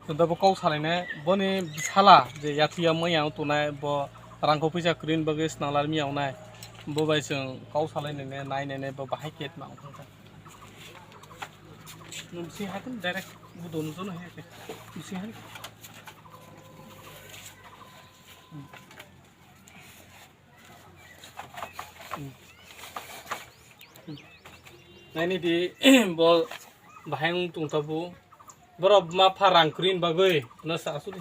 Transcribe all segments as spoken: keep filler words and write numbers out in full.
Tunda bo kok salainai, boni sala je yathuya manya tongnai, bo rangkho pisa kwrwini bagwi snanglar manya wngnai. Bo bai chwng kok salainai, nai nai bo bahai ket ma wngkha. Nwng bisi hai tong direct bo dono jono hai ke. Bisi hai. Naini di, bo bahai wng tong tabuk. Borok ma pha rang kwrwini bagwi, no sa asuli.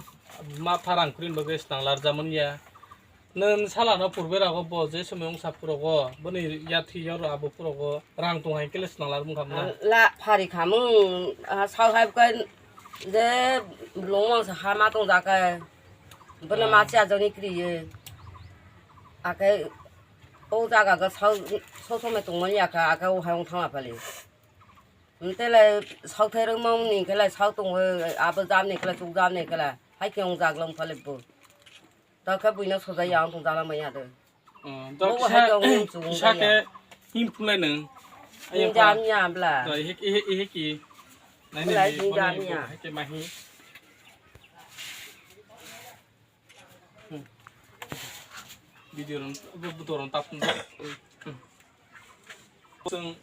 Ma pha rang kwrwini bagwi snanglar jamani ya. Nwng sala no purbe rago bo je somoi wngsa phurogo, boni yathi yoro abo phurogo rang tong hai kele snanglar mung khamna. La phari khamung, ah, sao hai bukai je longwang sa ha ma tong jaka. Bono Ah. ma cha joni kriye. Ake o jaga ga sao, so somoi tongmani ya ka, ake o hai wng thangma pali. Ntele sao thairwng mani kele sao tongwi, abo jamni kele, chuk jamni kele. Hai khe wng jaglong pali bo. Tokhe buino sojai ya wng tong jala manya de. Oh, dok Bo kisa, hai khe wng chuk wng kisa jaya. Khe him phulai nung. Him jam ya bla. Doi, hik, hik, hik, hik. Nai, nai, Bla nai, him jam ya. Hik, hik, mahi. Hmm. Video rong, bu, bu, dorong tap. Hmm. Chwng,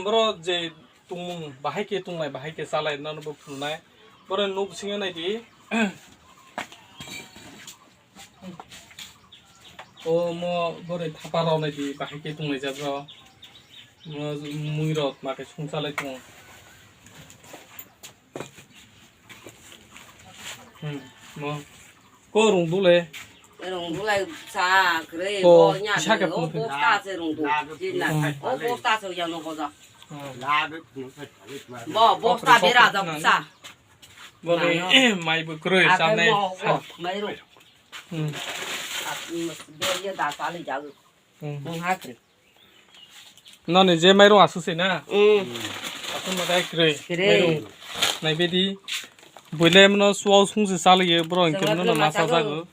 boro je tongmung bahai khe tongnai, bahai khe chalai, nono bo phunuknai. Boro nuk singa nai di. O mo boro thapa rok nai di, bahai khe tongnai jat rok. Mo mui rok ma khe sung chalai tongo. Hmm, mo. Ko rung dule. Rung dule sa kre Ko bo nya sa ke o pung pung. Bosta se rung du. Jin na. Hmm. O bosta se yang no boja. Hmm. Bo bosta bera da sa. Bo ni mai bu kroi sa ne. Mai ru. Hmm. Be ye da sa le ja. Hmm. Mung ha kre. Noni je mairung asuk se na? Mm. Asuk ma dai kroi. Kroi. Mairung. Nai bedi. Buile mano suau sung se saliye bro, hingke mano ma sa jago.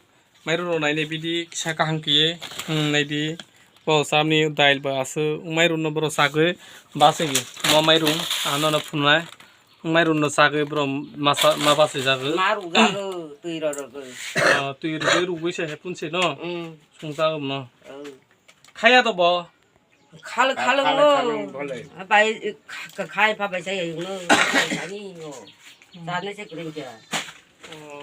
Mairung rok nai ne bedi kisa kaham kiye. Hmm, nai di. Bo samni dail ba asuk. Mairung no bro sagoi. Ba se ye. Mo mairung. Ano no phunai. Mairung no sagoi bro masa ma ba se jago. Ma ruk jago, twi ro ro go. Ah, twi ro rugoi se hepun se no. Mm. Sung jago no. Oh. Khaya to bo. Khal, khal, khal, khal, khal, khal. Bai, kha-, khai pha bai sai yung no. Ani yo. Sa ne se kring kya. Oh.